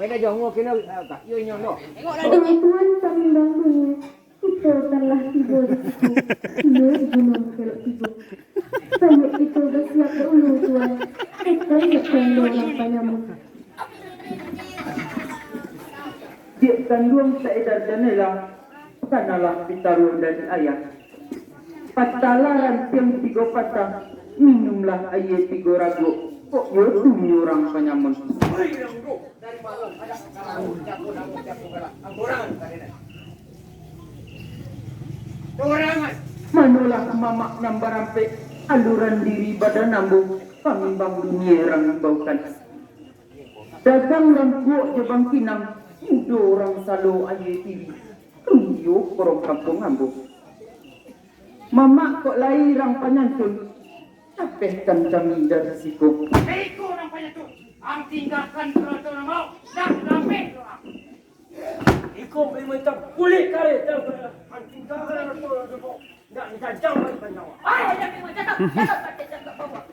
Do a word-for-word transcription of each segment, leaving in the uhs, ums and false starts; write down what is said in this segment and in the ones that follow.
Kena jongo, kena, ah, tak, iyo, inyo, no. Tengoklah. Oi Tuan Panimbang Dunia, kito talah tibo di siko, iyo, di Gunuang Kelok Tigo. Baliak kito basiap daulu, Tuan. Etan nak tando urang panyamun. Diak tanduang saedar jandela, kanalah pitaruah dari ayah. Patalah rantiang tigo patah, minumlah aia tigo ragok, kok iyo tu nyo urang panyamun. Manolah mamak nan barampek, aluran diri badan ambo, Panimbang Dunia rang imbaukan. Dagang rangkuak jo bangkinang, mudo urang salo aia tiri, tu iyo korong kampuang ambo. Mamak kok lai rang panyantun, tapehkan kami dari siko. Hei, iko urang panyantun, ang tinggakan paraturan ambo, dah rampeh urang. Iko memang hitam, kulik kareh, tahu kan? Ang tinggakan paraturan ambo. Ndak dijancang, Bang, dijancang. Ai, jangan dijancang, jangan pakai jangkau bawah.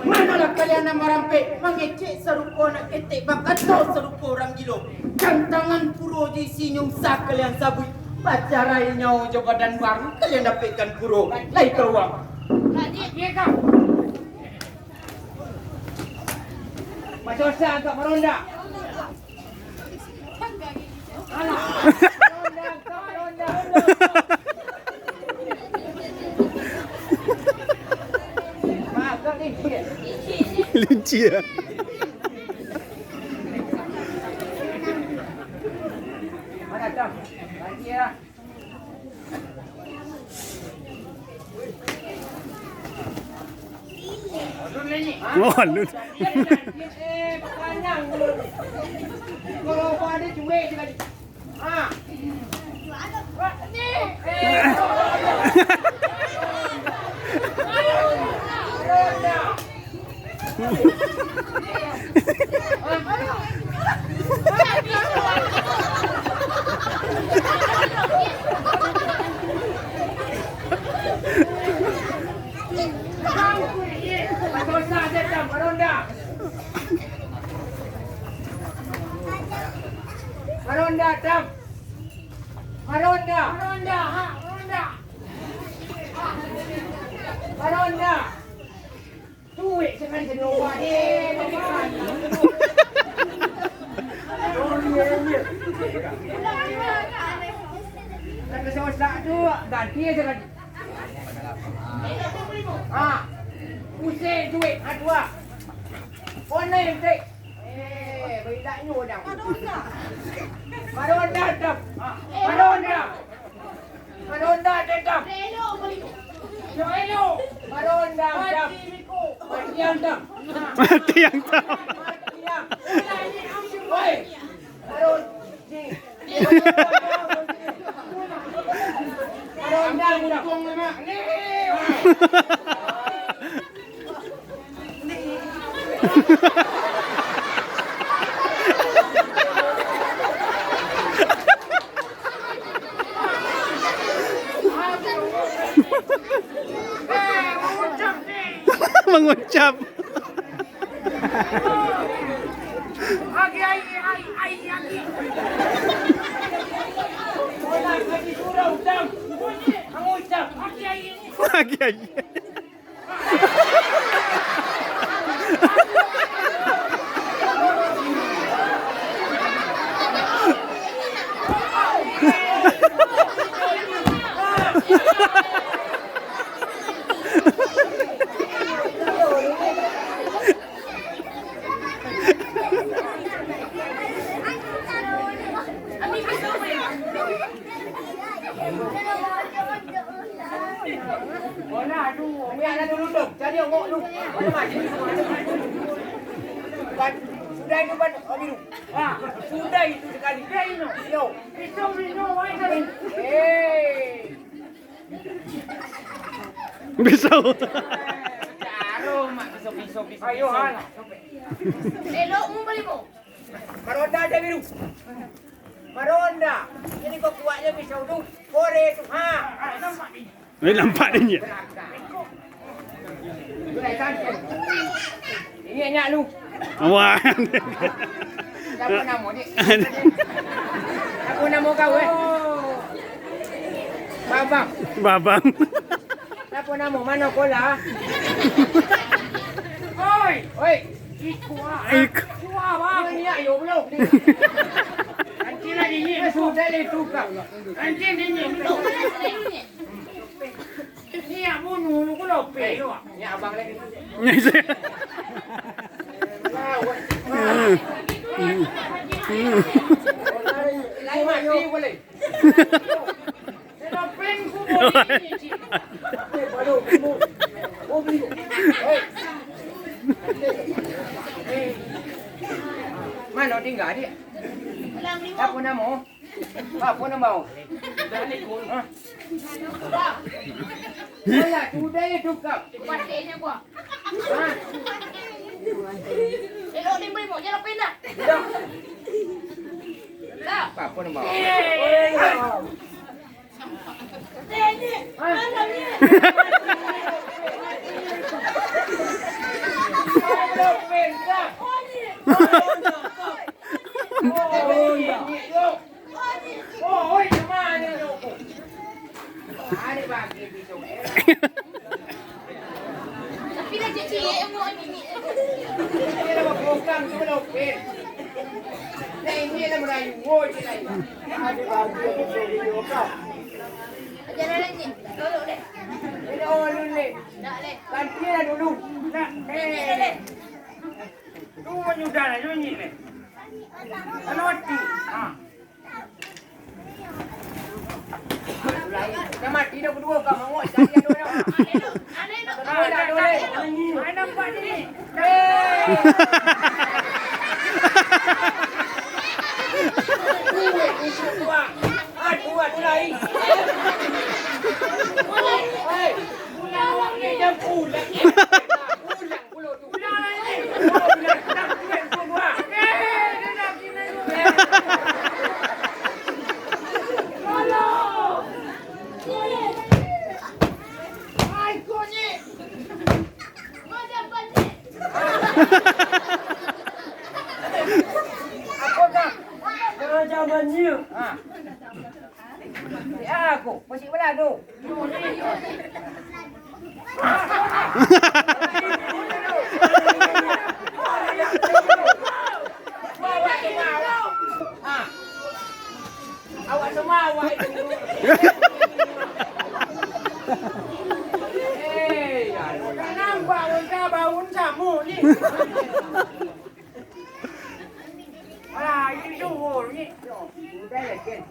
Manolah kalian nan marampek, mangecek sarupo anak ketek, bakato sarupo urang gilo. Tantangan puro jo isinyo usah kalian sabuik. Bacarai nyawo jo badan baru, kalian dapekkan puro. Lai ka uang. Badosa agak maronda. Alah. Maronda, agak maronda. Agak licin. Licin, ya. Mana, Tam? Lagi, ya. Oh, alun. Maronda, Tam. Maronda. Maronda, ha, maronda. Maronda. Cuek sakali jadi obat. Eh, tapi kan. Oh, iya, iya. Tapi sasak tu, ganti aja kan. Ah. Pusing cuek, ha, dua. Warna yang cek. Eh, berilaknyo dah. Maronda, Tam. Ah, Maronda. Maronda, Tam. Yo, elok. Maronda, Tam. Mati ang, Tam. Mati ang, Tam. Mati ang. Woi. Maronda. Mangucap. Agi, ai, ai, ai, agi. Agi, ai. Mana, aduh, umi anak dulu tu. Cari ongok lu. Mana mati? Ban-, sudah itu ban, oh, biru. Ha, sudah itu sekali. Yo. Pisau, pisau, wai, tadi. Eh. Pisau. Caro, mak, pisau, pisau, pisau, ayo, pisau. Alah. Elok mu bali, Bo. Maronda aja biru. Maronda. Ini kok kuatnya bisa udung. Kore tu, ha. Eh, nampak dia ni. Ingat-ingat lu. Wah. Siapa nama ni? Siapa nama kau, eh? Babang. Babang. Siapa nama? Mana kola? Oi. Oi. Ikua. Ik- Ikua, bang. Ini ayo belum. Nanti lah dingin. Sudah lah itu, Kak. Nanti dingin. Ni yang bunuh lu, ku lopek lu, ah. Ni abang lagi. Lain mati boleh. Lopek ku boleh. Mano tingga, Dik? Siapa namo? Apo namo? Hah? Alah, sudah itu kau. Hah? Elok ni, Boy, mau jalan pindah. Dah. Dah. Apo namo? Hah? Elok pindah. Gantilah dulu. Nah, eh. Tu manyudah lah, sunyi ni. Kalau mati, ha. Dah mati dah kedua, kau mangok, cari ado dah. Kedua dah, dua leh. Ai, nampak ni. Eh. Dua, dua, dua lain. Hei, pulang, pulang, pulang. Apo kah? Jangan, jangan nyium. Ha. Ya, aku. Masih belah tu. Awak semua awak itu. Hei, ya Allah. Nampak unta baun samo ni. Alah, itu suruh ni. Udah lah, Ken.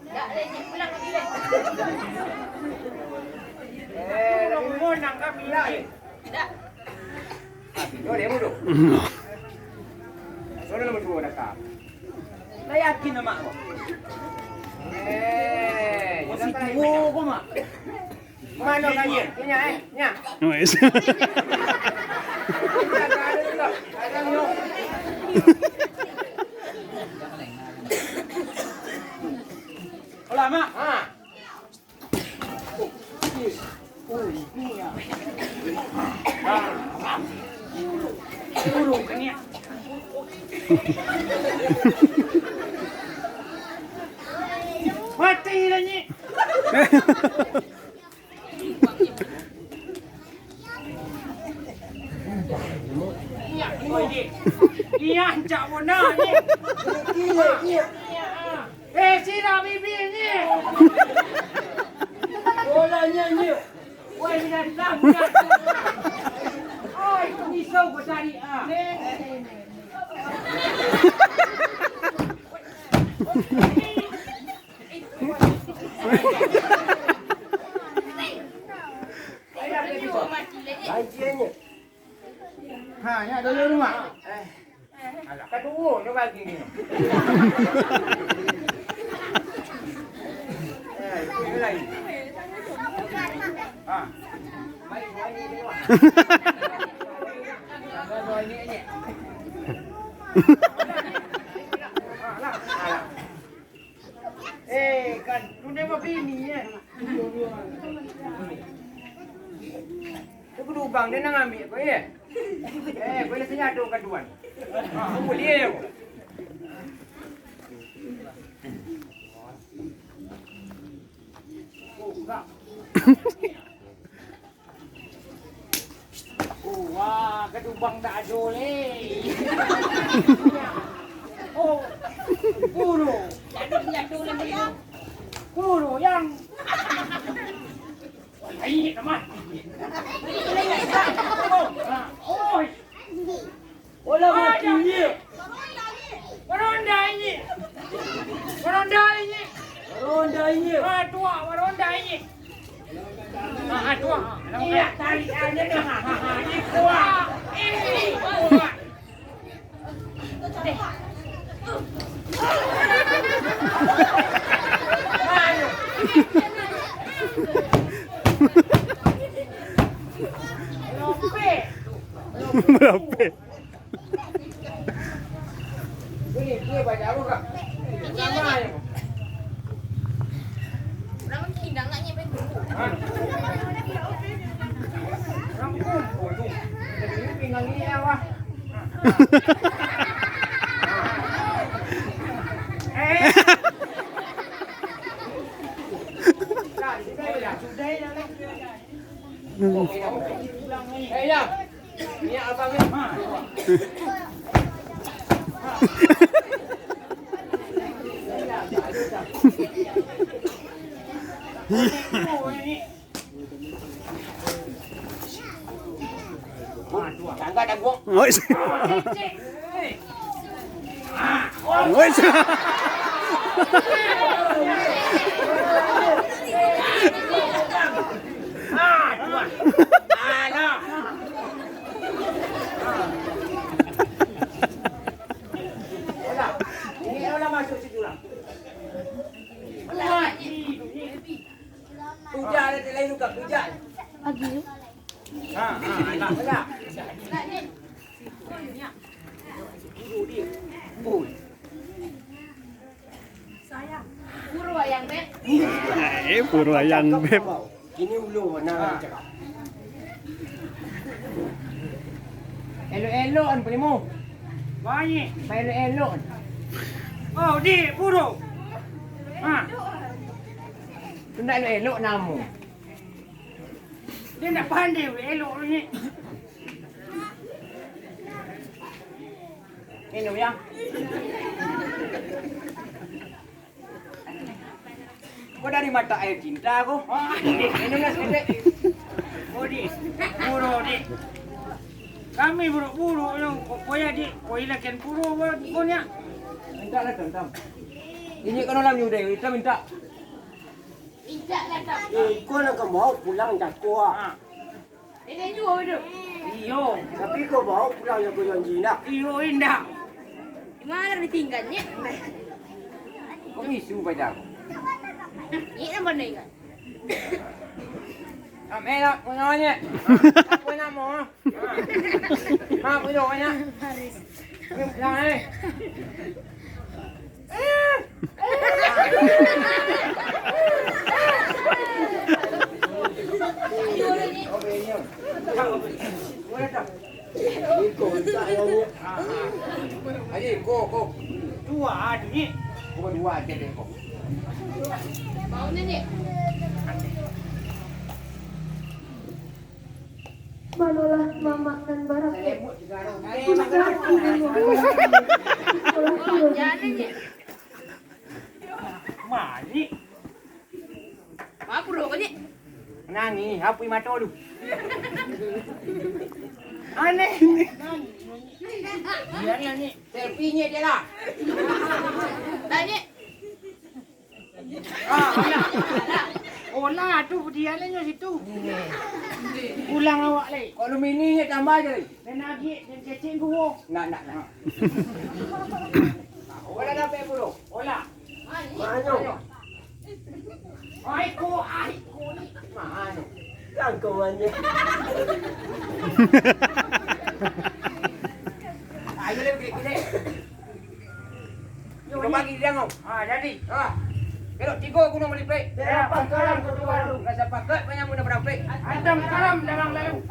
Eh, lagi monang kami ni. Yo, dia bodoh. Sono nomor dua dah kah? Lah yakin amak ko. Eh, masih tua ko, Mak. Mano kalian? Nya, eh, nya. Wes. Olah, Mak. Ha. Mati lah, Nyik. Iya, cak bona ni. Eh, sirah bibir ni. Bolanya ni. Woi, binatang, binatang. Oi, pisau kau cari, ah. Ha, nyo dulu rumah. Eh. Alah, kaduo nyo bagi ni. Eh, ini lain. Ha. Alah, alah. Bini, eh. Tu kudu bang, dia nang ambil kau, eh. Eh, boleh senjata kaduan. Ha, boleh. Oh, enggak. Oh, wah, kadubang dak ado leh. Oh, buru. Buru yang. Wah, lain nama. Oh, ah, oi. Olah mati, inyo. Baronda inyo. Baronda inyo. Baronda inyo. Ah, tuak, baronda inyo. Ah, tuak. Iya, tarik aja dah. Ini kuat. Ini kuat. Ayo. Lope. Lope. Eh, ya. Oi. Oi. Kujak lah, tak lain tukang kujak. Ha, ha, alah. Alah. Puro ayam beb. Eh, puro ayam beb. Kini ulo, nah, cakap. Elok-elok an, Primo. Banyak. Baelok-elok an. Oh, di puro. Ha. Tu ndak elok-elok namo. Dia ndak pandai elok ni. Minum, ya. Kau dari mata air cinta kau. Minumlah saketek. Oh, di. Puro, di. Kami buruk-buruk yang kau, kau ya, di. Kau ilakan puro, kau, kau ni. Minta lah, Tam, Tam. Ini kan orang nyuruh, kita minta. Minta lah, Tam. Eh, kau nak kau bawa pulang jago, ah. Ha. Indak juo tu. Iyo. Tapi kau bawa pulang jago janji nak? Iyo, indak. Di ma ditinggalnyo? Kau misu paja. Ni nambah ndak ingat. Amelah, punyo nyo. Apo namo? Ha, punyo nyo. Yang, eh. Manolah mamak nan barang. Manik. Apo doh ko, Cik? Nangih, apuih mato lu. Aneh. Iya, ni, ni. Selfie-nyo je lah. Tanya. Ah, alah. Olah, tu dia lah nyo situ. Pulang awak lai. Kalau mini nyo tambah je lai. Dan lagi, dan cacing gua. Nak, nak, nak. Olah dapat puluh. Olah. Manyo. Ai ko, ai ko ni. Manyo. Langkau manyo. Ayo le, kiri-kiri. Yo, bagi dia ngau. Ah, jadi. Ah. Kerok tigo gunung malipek. Daerah Pangkalan Kota Baru. Rasa pakat panyamun nan barampek. Hantam kalam dalam lalu.